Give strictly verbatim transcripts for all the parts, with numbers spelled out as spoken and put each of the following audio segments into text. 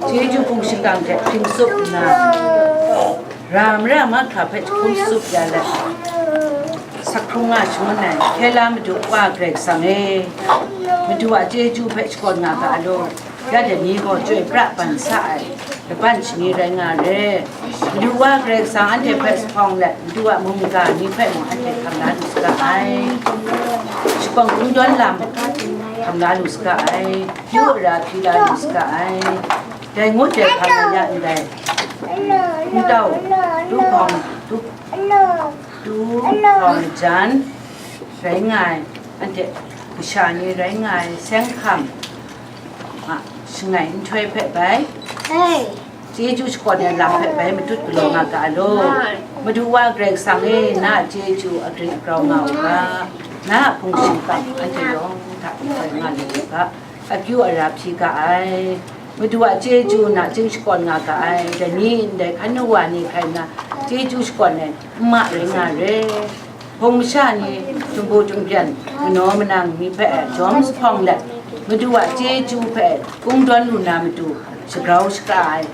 Chyeju hpung shingkang hte hpring tsup nna, ra mara mahkra hpe jahkum tsup ya let, sak hkrung nga shangun ai, hkye la Madu Wa Karai Kasang e, Madu a chyeju hpe shakawn nga ga law, ya dai ni gaw chyoi pra ban sa ai laban shani rai nga ai. Madu Wa Karai Kasang anhte hpe zuphpawng let, Madu a mungga ni hpe mung anhte hkam la lu saga ai. Shakawn kungdawn lam hkam la lu saga ai. Yu ara hpyi la lu saga ai. Dai ngut dai hpang na ya ndai. Ntau, du hpawng, du, du hpawng jan rai nga ai, anhte kasha ni rai nga ai, seng hkam, a, shangai nhtoi hpe bai, chyeju shakawn ai lam hpe bai matut galaw nga ga law. Madu Wa Karai Kasang e, na a chyeju agring agrau nga u ga, na a hpung shingkang anhte yawng hta bai nga lu u ga, akyu ara hpyi ga ai. Madu a chyeju nachying shakawn nga ga ai. Dai ni ndai hkan nu wa ni hkrai nna, chyeju shakawn ai n ma rai nga ai. Hpung masha ni, sumpu sumren, manaw manang ni hpe jawm zuphpawng let, Madu a chyeju hpe kungdawn lu na matu, shagrau shaka ai,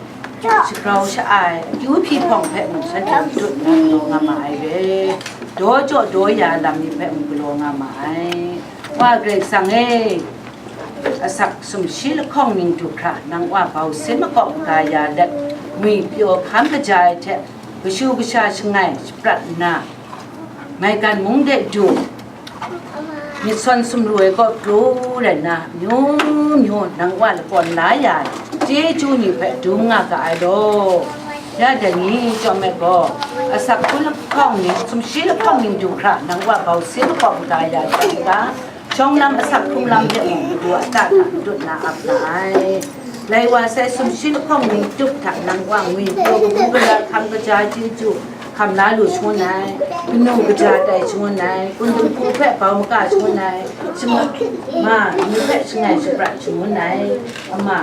shagrau sha-a ai, akyu hpyi hpawng hpe mung shanhte matut nna galaw nga ma ai re. Daw jaw daw ya lam ni hpe mung galaw nga ma ai. Wa Karai Kasang e, asak sumshi lahkawng ning du hkra, nang Wa bau sin makawp maga ya let, ngwi pyaw hkam kaja ai hte, kashu kasha shangai shaprat nna, maigan mung de du, myit sawn sumru ai kaw pru rai nna, amyu myu nang Wa lakawn la ya ai chyeju ni hpe dum nga ga ai law. Ya dai ni chyawm ai gaw, asak hkun lahkawng ning, sumshi lahkawng ning du hkra, nang Wa bau sin makawp maga ya ai hte n ga, shawng lam asak hkrung lam hte mung Madu a ta hta matut na ap nga ai. Lai wa sai sumshi lahkawng ning tup hta nang Wa ngwi pyaw kabu gara hkam kaja chyeju hkam la lu shangun ai, kanu kaja tai shangun ai, kun dinghku hpe bau maka shangun ai, shama ma ni hpe shangai shaprat shangun ai, ama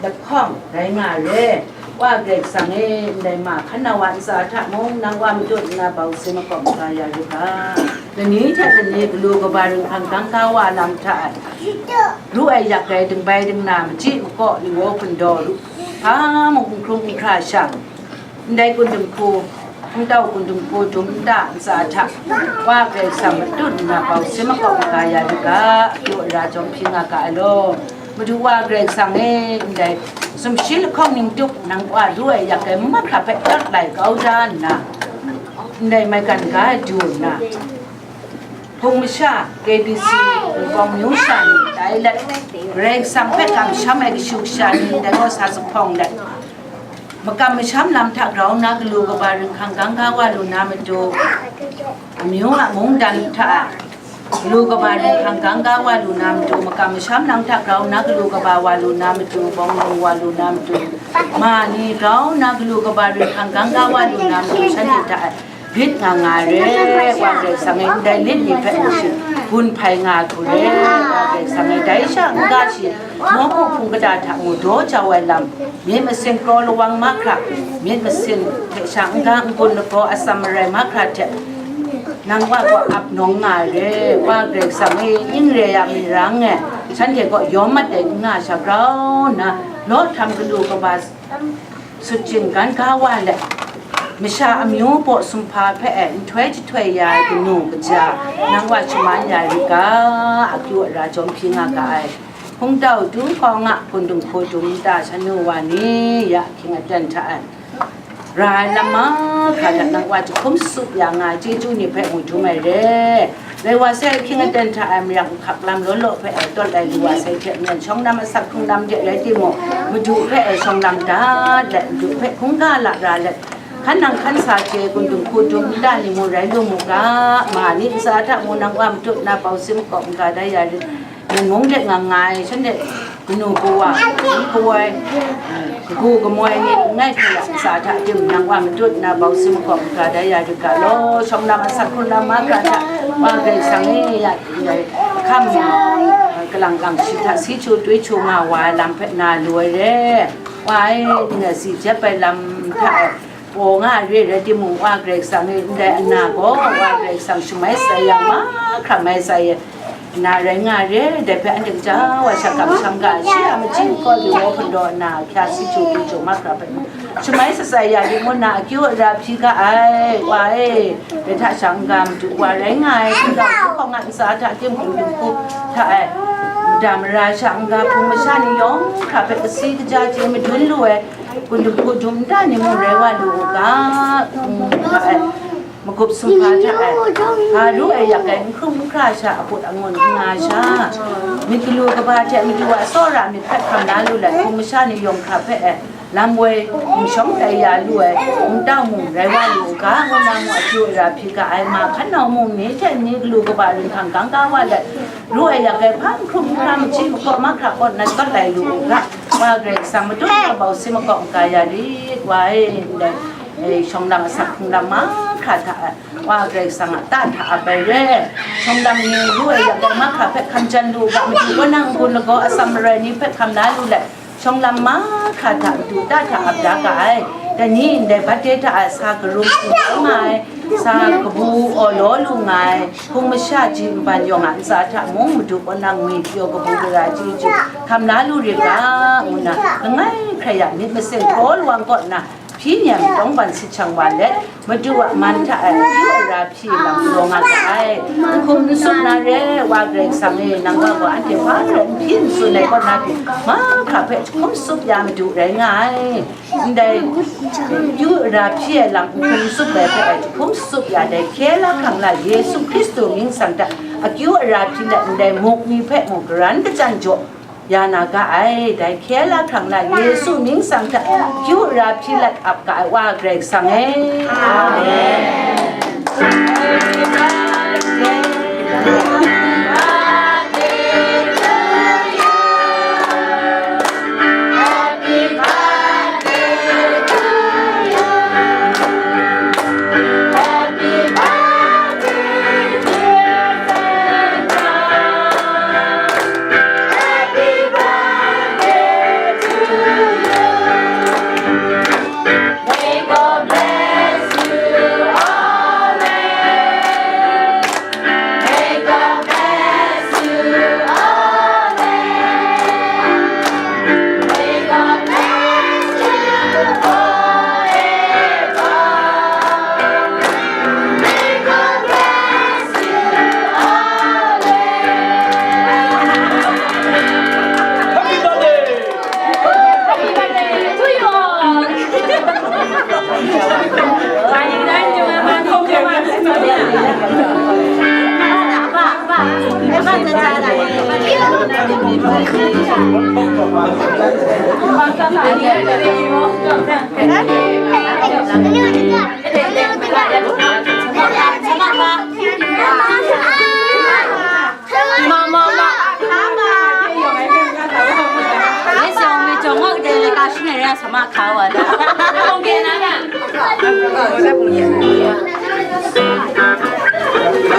lahkawng rai nga ai re. Wa Karai Kasang e, ndai ma hkan na wa ntsa hta mung, nang Wa matut nna bau sin makawp maga ya yu ga. Lani hte lani galu kaba ringhkang gang ga wa lam hta e, ru ai yak ai dingbai dingna, machyi makaw, lawa hpundaw, ru hpa mung n hkrung n hkra shang, ndai kun dinghku, ntau kun dinghku dum nta ntsa hta, Wa Karai Kasang matut nna bau sin makawp maga ya yu ga, akyu ara jawm hpyi nga ga ai law. Madu Wa Karai Kasang e, ndai sumshi lahkawng ning tup nang Wa ru ai yak ai mahkra hpe tawt lai kau da nna, ndai maigan ga du nna, hpung masha, K B C, Wunpawng myu sha ni tai let, Karai Kasang hpe kamsham ai kashu kasha ni ndai gaw sa zuphpawng let, makam masham lam hta grau nna galu kaba ringhkang gang ga wa lu na matu, amyu a mungdan hta galu kaba ringhkang gang ga wa lu na matu, makam masham lam hta grau nna galu kaba wa lu na matu, bawng lung wa lu na matu, ma ni grau nna galu kaba ringhkang gang ga wa lu na matu, shanhte hta lit nga nga ai re, Wa Karai Kasang e, ndai lit ni hpe mung shi gun hpai nga ai hku re, Wa Karai Kasang e, dai sha n-ga shi, nawku hpung kata hta mung daw jau ai lam, myit masin kraw lawang mahkra, myit masin hte sha n-ga n-gun lagaw atsam marai mahkra hte, nang Wa gaw ap nawng nga ai re, Wa Karai Kasang e, ning re ai a myi rang e, shanhte gaw yawm mat ai n nga sha grau nna, law htam galu kaba sutjing gan ga wa let, masha amyu baw sumhpa hpe e nhtoi jahtoi ya ai kanu kaja, nang Wa shaman ya rit ga, akyu ara jawm hpyi nga ga ai. Hpungtau tu hkawng a, kun dinghku dum nta shanu wa ni, ya ahkying aten hta e, ra ai lam mahkra hta nang Wa jahkum tsup ya nga ai chyeju ni hpe mung dum ai re. Lai wa sai ahkying aten hta e mayak nhkak lam law law hpe e tawt ai lu wa sai hte maren, shawng lam asak hkrung lam de rai timung, Madu hpe e shawng lam dat let, Madu hpe hkungga lara let, hkan nang hkan sa chye, kun dinghku dum nta ni mung rai lu mu ga, ma ni ntsa hta mung nang Wa matut nna bau sin makawp maga da ya rit, nang mung de nga nga ai, shanhte kanu kawa, ni kawoi, kagu kamoi ni ngai hkra ntsa hta tim nang Wa matut nna bau sin makawp maga da ya rit ga law, shawng lam asak hkrung lam mahkra hta, Wa Karai Kasang e, ya ndai hkam, kalang lang shi hta si chyu twi chyu nga wa ai lam hpe na lu ai re. Wa e, ndai si jep ai lam hta e, paw nga ai re rai timung, Wa Karai Kasang e, ndai ana gaw Wa Karai Kasang shamai sai yang mahkra mai sai e, Na rai nga ai re, dai hpe anhte kaja wa sha kamsham ga ai, shi a machyi hkaw lu wa hpun daw nna, hkya si chyu pyi chyu mahkra hpe, shamai shatsai ya yu ngu nna, akyu ara hpyi ga ai, Wa e, dai hta sha n-ga madu wa rai nga ai, hkungga hku hkawng a ntsa hta, tinghpung dinghku hta e, mada mara sha n-ga hpung masha ni yawng hkra hpe kasi kaja chye madun lu ai, hpung dinghku dum nta ni mung rai wa lu u ga, hpung hta e, magup sumhpa hta e, ga ru ai yak ai, n hkrum n hkra sha aput angun n nga sha, myit galu kaba hte madu a tsawra myit hpe hkam la lu let, hpung masha ni yawng hkra hpe e, lam woi, n shawng tai ya lu ai, n tau mung rai wa lu u ga, ngu na mung akyu ara hpyi ga ai, ma hkan nau mung ni hte ni galu kaba ringhkang gang ga wa let, ru ai yak ai hpa n hkrum n hkra, machyi mahkaw mahkra kaw nat kawt lai lu u ga, Wa Karai Kasang, madun kabau si makawp n ka ya rit, Wa e, ndai, e, shawng lam asak hpung lam mahkra hta, Wa Karai Kasang a ta hta ap ai re, shawng lam ni ru ai yak ai mahkra hpe hkam jan lu u ga, madu kaw nang n-gun lagaw atsam marai ni hpe hkam la lu let, shawng lam mahkra hta madu ta hta ap da ga ai. Dai ni ndai birthday hta a sa karum hpung nga ai, sa kabu awlaw lu nga ai, hpung masha ji nban yawng a ntsa hta mung madu kaw nang ngwi pyaw kabu gara chyeju hkam la lu rit ga, ngu nna langai hkrai a myit masin hkraw lawang kaw nna, hpyi ni a matawng ban sit shang wa let, Madu a man hta e akyu ara hpyi lam galaw nga ga ai. N hkum n tsup na re, Wa Karai Kasang e, nang wa gaw anhte hpa rai n hpyi n tsun ai kaw na pyi, mahkra hpe jahkum tsup ya madu rai nga ai. Ndai akyu ara hpyi ai lam n hkum n tsup ai hpe jahkum tsup ya dai hkye la hkrang la Yesu Hkristu mying tsang hta akyu ara hpyi let ndai muk ni hpe mung garan kachyan jaw ya na ga ai. Dai hkye la hkrang la Yesu mying tsang hta akyu ara hpyi let ap ga ai Wa Karai Kasang e. Amen.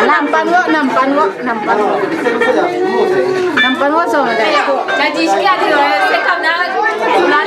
Nampan wo, nampan wo, nampan wo. Nampan wo so ma dai. Jadi, sikit ada orang cakap nak, nak